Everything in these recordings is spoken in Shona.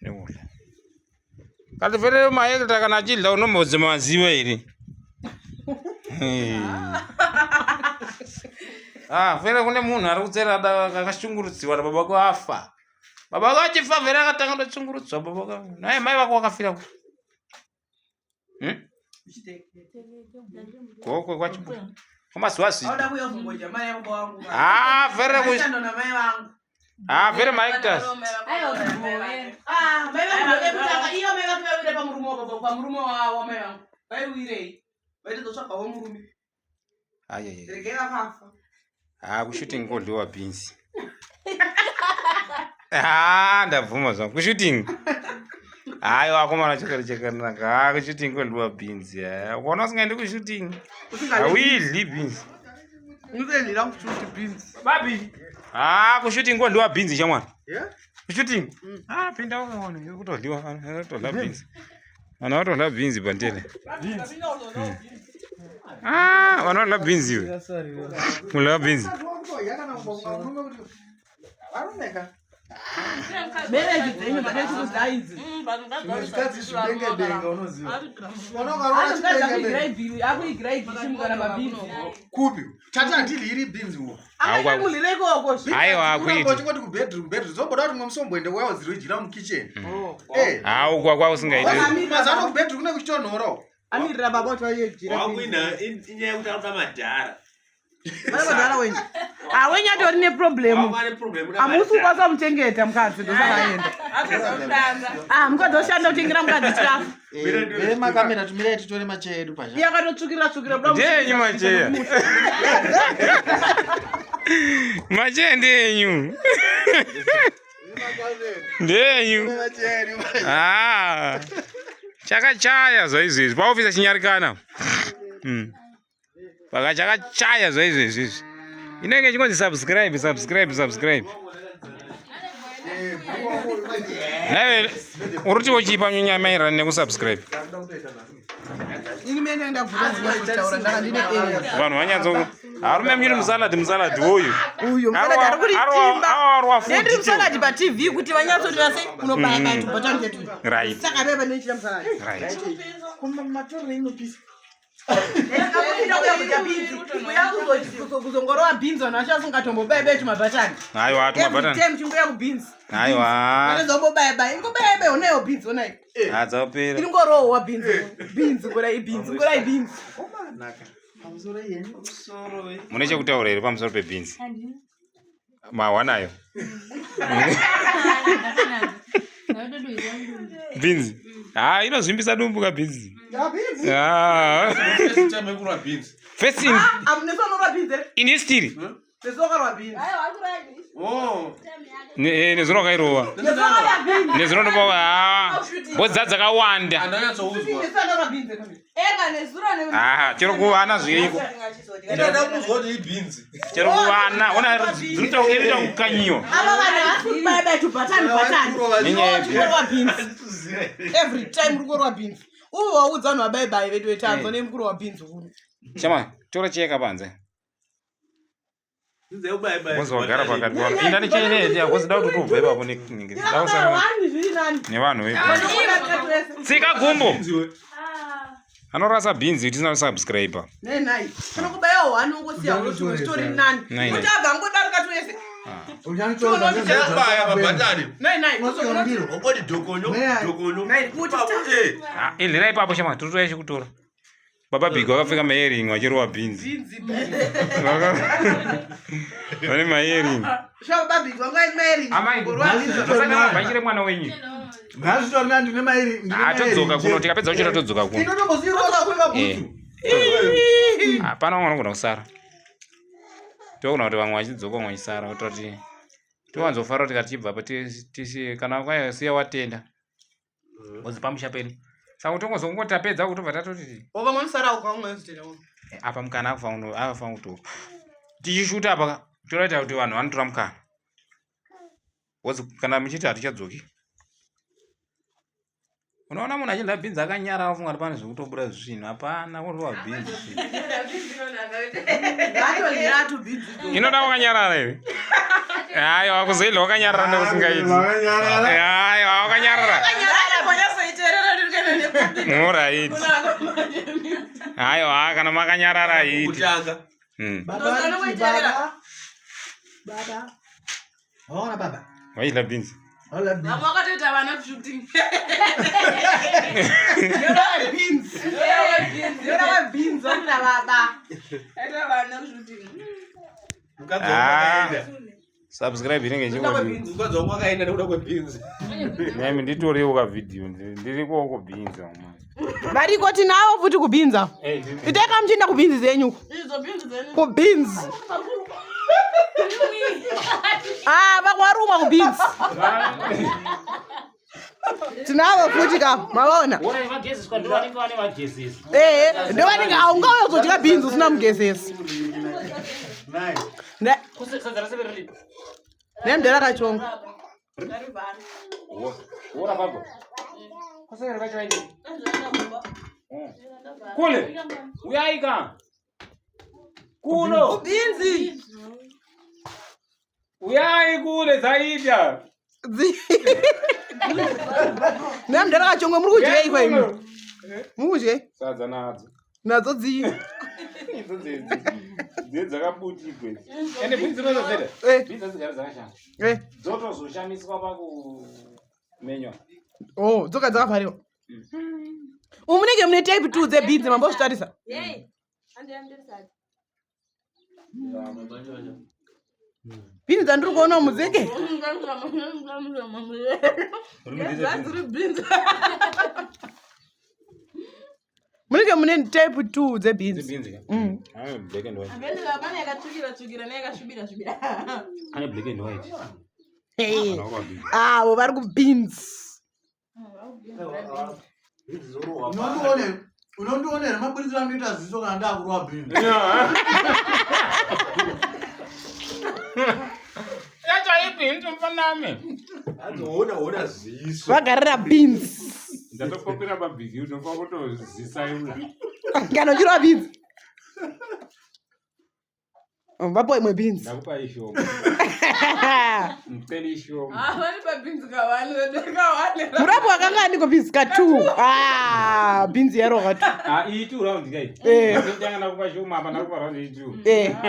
Nekudya. Kati vele maekta kana achidya unombodzi maziva here? Ah, vele kune munhu ari kutsera akashungurudziwa nababa vako afa. Baba vako achifa vele akatanga kutoshungurudzwa baba vako. Naye mai vako wakafira ku. Hmm? Gokwe kwachibuda. Kwamazuva zii. Ah, vele ku. Ah, vele maactors. Ah, mai vangu vekutanga iyo mai vake vaiwira pamurume wababa pamurume wavo mai vangu vaiwirei vaitozotsvagawo murume Ayayaya. regai vakafa Ah, kushooting kodliwa beans. Ah, ndabvuma zvangu. Kushooting. Hayi wakomana chakari chakanaka. Ah, kushooting kodliwa beans. Yeah. Ukaona usingaendi kushooting. Hawidli beans. unotoendera kushuti beans Babi. Ah, kushooting kodliwa beans shamwari. Yeah? Kushooting. Ah, pinda uone. Iri kutodliwa. Iri kutodla beans. Vanhu vatodla beans pandele. Ah, vanhu vatodla beans iwe. Mudla beans. mereji dzenyu dzakaitikuza idzi Zvikadzi zvidenge denga unoziva. Unoona ukaroora chidenge denga. akuigirai bhichimu kana mabhinzi Kupi? Tati handidyi iri beans uko. angaimulire ikoko Aiwa, akuiti. Uchingoti kubedroom bedroom. Zomboda kuti mwe musomboende kuya udzirodyira mukitchen. Eh. Ah, ukwa kwa usingaiti. Mazano kubedroom kune kuchitonhora. amirira baba kuti vaidyira wakuina inyaya yekuti akuda madhara madhara wenyu awenyu atori neproblemu Wava neproblem kuda hamusi madhara. kukwanisa kumuchengeta mukadzi ndosaka aenda ah mukadzi oshanda kutengera mukadzi chikafu Vemakamera tumirai titore macheya edu pazha. iye akatotsvukira tsvukira kuda Ndenyu macheya. Macheya ndenyu. Ndenyu. Macheya edu pazha. Ah. Chakachaya zvaizvezvi. Paofisa chinyarikana. Paka chakachaya zvaizvezvi izvi. Inenge ichingonzi subscribe, subscribe, subscribe. Nawe uri kuti wochipa nyaya maererano nekusubscribe. ini mene ndakutaura ndaka ndine area Vanhu vanyatso harume muchiri musalad musalad uyu. uyu musalad ari kuritimba Arwa futi. ndendiri musalad patv kuti vanyatsotora sei unobaya baya tubhatani tetu Right. saka beba ndinochita musalad Right. Kuma matorere inopisa. Uya kuzongorova bhinzi vanhu vacho vasingatombobayi bayi tumabhatani Aiwa every tumabhatani. time chingoya kubhinzi Aiwa. vanozombobayabayi ingobayabayi onayo bhinzi onayo Adzapera. iri ngorohwa bhinzi bhinzi ngorai bhinzi ngorai bhinzi Omanaka. Pamusoro yenyu. Mune chekutaura here pamusoro pebhinzi? Mahwanayo. Bhinzi. Ah, inozvimbisa dumbu ka bhinzi. Ya beans. Ah. First time yekurwa beans. First in, nesonorwa bhinzi here in history. nesokarwa bhinzi Oh. Nezuro wakairova. nesokarwa bhinzi Nezuro ndopa ah. Mbodza dzakawanda. Andanyatsouzwa. nesokarwa bhinzi Ah, chero kuvana zviriko. Ndada kuzwa kuti ibhinzi. Chero kuvana, ona dzinoita inoita kukanyiwa. ava vanhu havasi kubayabayi tubhatani bhatani Nenyaya yebhinzi. kurwa bhinzi every time uri kurwa bhinzi uyu waudza vanhu vabayibayi vedu vetanzwa nemukurwa bhinzi uno Chama, tora cheka panze. Bhinzi yekubayabayi. Ngozi wagara pakati pano. Inda necheine yakozi da kuti ubve ipapo ne da usana wani zviri nani nevanhu vebhinzi. Tsika gumbo. Anorasa bhinzi tisina kusubscribe. nenai kana kubaya hwani ungosiya unotiwe zvitori nani Nai, nai. kuti abva angodarika twese Yekubaya mabhatani. nai nai Wongoti dhokonyo, dhokonyo. Nai, kuti Ipapo, eh. Ah, idlira ipapo shama, tiri kutora. Baba Big vakapfeka maering vachirova bhinzi. bhinzi Vane maering. shababiki vanga maering Amai, musakana mwana wenyu. Nhasi tori nani ndine mairi. Ah, todzoka kuno tikapedza kuchera todzoka kuno. Inotombozirwa kuva bhutsu. Hapana vamwe vanogona kusara. Togona kuti vamwe vachidzoka vamwe vachisara kutoti towanzofara kuti tichibva apa tisi kana kwasiya watenda. Ngozi pamusha pedu. Saka tongozongoti tapedza kutobva tatoti vamwe vanosara uko vamwe vanozotenda apa mukana akufanira kutora. Tichishuta apa toraita kuti vanhu vanotora mukana. Wozi kana muchiti hatichadzoki. Unoona munhu achidya bhinzi akanyarara ofunga kuti pane zvekutobuda zvinhu hapana kurova bhinzi. ngatodya bhinzi Inoda wakanyarara here? Aiwa kuzoidya wakanyarara ndokusingaiti. Wakanyarara. Aiwa wakanyarara. Alright. Aiwa, kana makanyarara haiti. Kutanga. Baba vanoti baba. Baba. Waona baba. Waidya beans. Waona beans. Vamwe vakatoita vana kushooting. Yoda beans vanoda baba. Aita vana kushooting. Mukadzi wangu akaenda. Subscribe inenge ichingodiwa. Mukadzi wangu akaenda nekuda kwebhinzi. Nemi nditoriwo ka video ndiri koko beans mama. Variko tinavo futi kubhinza. Itai kamuchienda kubhinzi dzenyu. Idzo beans dzenyu. Kubhinzi. Ah, vakwarumwa kubhinzi. Tinavo futi ka, mavaona? Ora vagezeswa ndo vanenge vane vagezesi. Ehe, ndovanenge haungauya kuzodya bhinzi usina mugezesi. Nine. Kusadza raseve riri. Nemudhara kachongo. Ora baba. Kusere vacho vaidi. Kule. Uyai ka. Kuno. Kubhinzi. Uyai kule zaita. Nemudhara kachongo muri kudyei kwa imi? Muri kudyei? Sadza nadzo. Nadzo dzii. Idzo dzedzi. Dzedzi dzakabutikwe. Ende bhinzi dzinozodzeda. Bhinzi dzigare dzakashama. Dzotozoshamiswa pakumenywa. Oh, dzoka dzakavhariwa. Umu munenge mune type 2 dzebhinzi mambozvitarisa. Bhinzi dzandiri kuona umu dzeke. Dziri beans. Munenge mune type 2 dzebhinzi. Dzebhinzi ka? Ane black and white. Beans pane yakatsvukira tsvukira neyakasvibira svibira. Ane black and white. Hey. Kana wakabhinzi. Avo vari kubhinzi. Unondione unondione here maburitsiro anoita ziso kana ndakurwa bhinzi. Yacho ibhinzi mufanami. Hanzi ona ona ziso. Vagarira bhinzi. Ndatokopera pabhizi unofanira kutozisaula. Kana uchirova bhinzi. Vapiwa imwe bhinzi. Ndakupa ishoma. Muteni ishoma. Ah, vane pabhinzi kawani, kawani. Murapo wakanga aniko bhinzi ka2. Ah, bhinzi yarohwa ka2. Ah, iyi two round kai. Ndotanga ndakupa shoma apa ndakupa round iyi two.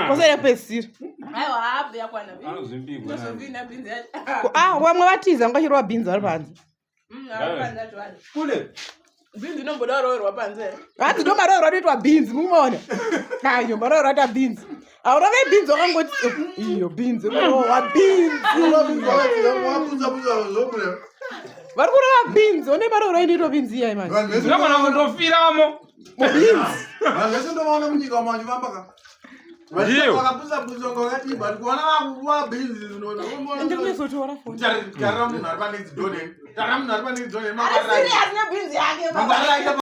Kosera kupedzisira. Aiwa, hafu yakwana. Anozvimbigwa. Ndozovina bhinzi yacho. Ah, vamwe vatiza ngachirova bhinzi vari panze. Vari panze acho vari. Kule. Bhinzi inomboda kuroverwa panze. Hanzi ndo maroverwa anoitwa bhinzi mumaona. Ayo maroverwa anoitwa bhinzi. Haurove bhinzi wakangoti iyo bhinzi unowa bhinzi. Wapunza punza zvokuda. Vari kurova bhinzi, one maroverwa inoitwa bhinzi iya manje. Vanhu vese Ndinogona kundofiramo. Mubhinzi. vanhu vese ndovaona munyika umo vachifamba ka. Ndiyo. Vakapunza punza kunge vakadii but kuona vakurwa bhinzi Ndikuzotora foni. Tarira munhu ari panext door neni. Tarira munhu ari panext door neni. Ari serious nebhinzi yake. Mangwarira aita